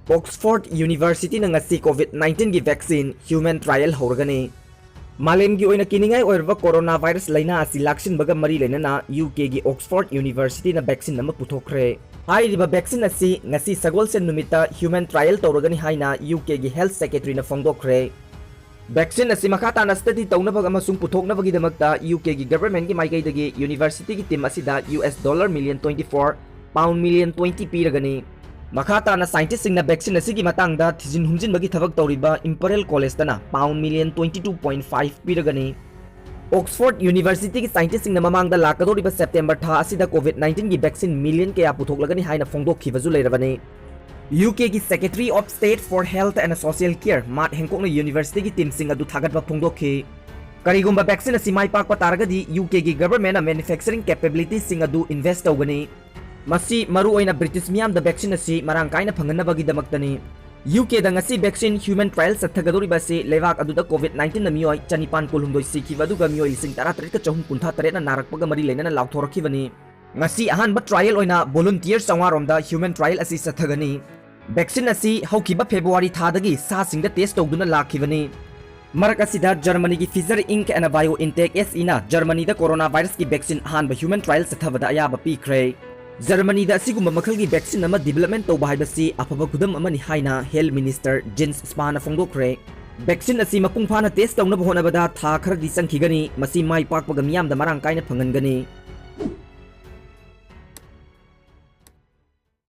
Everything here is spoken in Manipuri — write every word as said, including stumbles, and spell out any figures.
Oxford Universityꯅ ꯉꯁꯤ COVID nineteen ꯒꯤ vaccine human trial ꯍꯧꯔꯒꯅꯤ꯫ ꯃꯥꯂꯦꯝꯒꯤ ꯑꯣꯏꯅ ꯀꯤꯅꯤꯡꯉꯥꯏ ꯑꯣꯏꯔꯕ corona virus ꯂꯩꯅꯥ ꯑꯁꯤ ꯂꯥꯛꯁꯤꯟꯕꯒ ꯃꯔꯤ ꯂꯩꯅꯅ UKꯒꯤ Oxford Universityꯅ vaccine ꯑꯃ ꯄꯨꯊꯣꯛꯈ꯭ꯔꯦ꯫ ꯍꯥꯏꯔꯤꯕ vaccine ꯑꯁꯤ ꯉꯁꯤ ꯁꯒꯣꯜꯁꯦꯟ ꯅꯨꯃꯤꯠꯇ human trial ꯇꯧꯔꯒꯅꯤ ꯍꯥꯏꯅ UKꯒꯤ Health Secretaryꯅ ꯐꯣꯡꯗꯣꯛꯈ꯭ꯔꯦ꯫ Vaccine ꯑꯁꯤ ꯃꯈꯥ ꯇꯥꯅ study ꯇꯧꯅꯕ ꯑꯃꯁꯨꯡ ꯄꯨꯊꯣꯛꯅꯕꯒꯤꯗꯃꯛꯇ UKꯒꯤ governmentꯀꯤ ꯃꯥꯏꯀꯩꯗꯒꯤ universityꯒꯤ team ꯑꯁꯤꯗ US dollar million twenty four, pound million twenty ꯄꯤꯔꯒꯅꯤ꯫ ꯃꯈꯥ ꯇꯥꯅ scientistꯁꯤꯡꯅ vaccine ꯑꯁꯤꯒꯤ ꯃꯇꯥꯡꯗ ꯊꯤꯖꯤꯟ ꯍꯨꯝꯖꯤꯟꯕꯒꯤ ꯊꯕꯛ ꯇꯧꯔꯤꯕ Imperial Collegeꯇꯅ pound million twenty two point five ꯄꯤꯔꯒꯅꯤ꯫ Oxford Universityꯒꯤ scientistꯁꯤꯡꯅ ꯃꯃꯥꯡꯗ ꯂꯥꯛꯀꯗꯧꯔꯤꯕ September ꯊꯥ ꯑꯁꯤꯗ COVID nineteen ꯒꯤ vaccine million ꯀꯌꯥ ꯄꯨꯊꯣꯛꯂꯒꯅꯤ ꯍꯥꯏꯅ ꯐꯣꯡꯗꯣꯛꯈꯤꯕꯁꯨ ꯂꯩꯔꯕꯅꯤ꯫ UKꯒꯤ Secretary of State for Health and Social Care Matt Hancockꯅ universityꯒꯤ teamꯁꯤꯡ ꯑꯗꯨ ꯊꯥꯒꯠꯄ ꯐꯣꯡꯗꯣꯛꯈꯤ꯫ ꯀꯔꯤꯒꯨꯝꯕ vaccine ꯑꯁꯤ ꯃꯥꯏ ꯄꯥꯛꯄ ꯇꯥꯔꯒꯗꯤ UKꯒꯤ governmentꯅ manufacturing capabilityꯁꯤꯡ ꯑꯗꯨ invest ꯇꯧꯒꯅꯤ꯫ ꯃꯁꯤ ꯃꯔꯨꯑꯣꯏꯅ British ꯃꯤꯌꯥꯝꯗ vaccine ꯑꯁꯤ ꯃꯔꯥꯡ ꯀꯥꯏꯅ ꯐꯪꯍꯟꯅꯕꯒꯤꯗꯃꯛꯇꯅꯤ꯫ UKꯗ ꯉꯁꯤ vaccine human trial ꯆꯠꯊꯒꯗꯧꯔꯤꯕ ꯑꯁꯤ ꯂꯩꯕꯥꯛ ꯑꯗꯨꯗ COVID nineteenꯅ ꯃꯤꯑꯣꯏ ꯆꯅꯤꯄꯥꯟ ꯀꯨꯟꯍꯨꯝꯗꯣꯏ ꯁꯤꯈꯤꯕ ꯑꯗꯨꯒ ꯃꯤꯑꯣꯏ ꯂꯤꯁꯤꯡ ꯇꯔꯥꯇꯔꯦꯠꯀ ꯆꯍꯨꯝ ꯀꯨꯟꯊ꯭ꯔꯥ ꯇꯔꯦꯠꯅ ꯅꯥꯔꯛꯄꯒ ꯃꯔꯤ ꯂꯩꯅꯅ ꯂꯥꯎꯊꯣꯔꯛꯈꯤꯕꯅꯤ꯫ ꯉꯁꯤ ꯑꯍꯥꯟꯕ trial ꯑꯣꯏꯅ volunteer ꯆꯥꯝꯃꯉꯥ ꯔꯣꯝꯗ human trial ꯑꯁꯤ ꯆꯠꯊꯒꯅꯤ꯫ Vaccine ꯑꯁꯤ ꯍꯧꯈꯤꯕ February ꯊꯥꯗꯒꯤ ꯁꯥꯁꯤꯡꯗ test ꯇꯧꯗꯨꯅ ꯂꯥꯛꯈꯤꯕꯅꯤ꯫ ꯃꯔꯛ ꯑꯁꯤꯗ Germanyꯒꯤ Pfizer Inc and BioNTech SEꯅ Germanyꯗ corona virusꯀꯤ vaccine ꯑꯍꯥꯟꯕ human trial ꯆꯠꯊꯕꯗ ꯑꯌꯥꯕ ꯄꯤꯈ꯭ꯔꯦ꯫ Germanyꯗ ꯑꯁꯤꯒꯨꯝꯕ ꯃꯈꯜꯒꯤ vaccine ꯑꯃ development ꯇꯧꯕ ꯍꯥꯏꯕꯁꯤ ꯑꯐꯕ ꯈꯨꯗꯝ ꯑꯃꯅꯤ ꯍꯥꯏꯅ Health Minister Jens Spahnꯅ ꯐꯣꯡꯗꯣꯛꯈ꯭ꯔꯦ꯫ Vaccine ꯑꯁꯤ ꯃꯄꯨꯡ ꯐꯥꯅ test ꯇꯧꯅꯕ ꯍꯣꯠꯅꯕꯗ ꯊꯥ ꯈꯔꯗꯤ ꯆꯪꯈꯤꯒꯅꯤ, ꯃꯁꯤ ꯃꯥꯏ ꯄꯥꯛꯄꯒ ꯃꯤꯌꯥꯝꯗ ꯃꯔꯥꯡ ꯀꯥꯏꯅ ꯐꯪꯍꯟꯒꯅꯤ꯫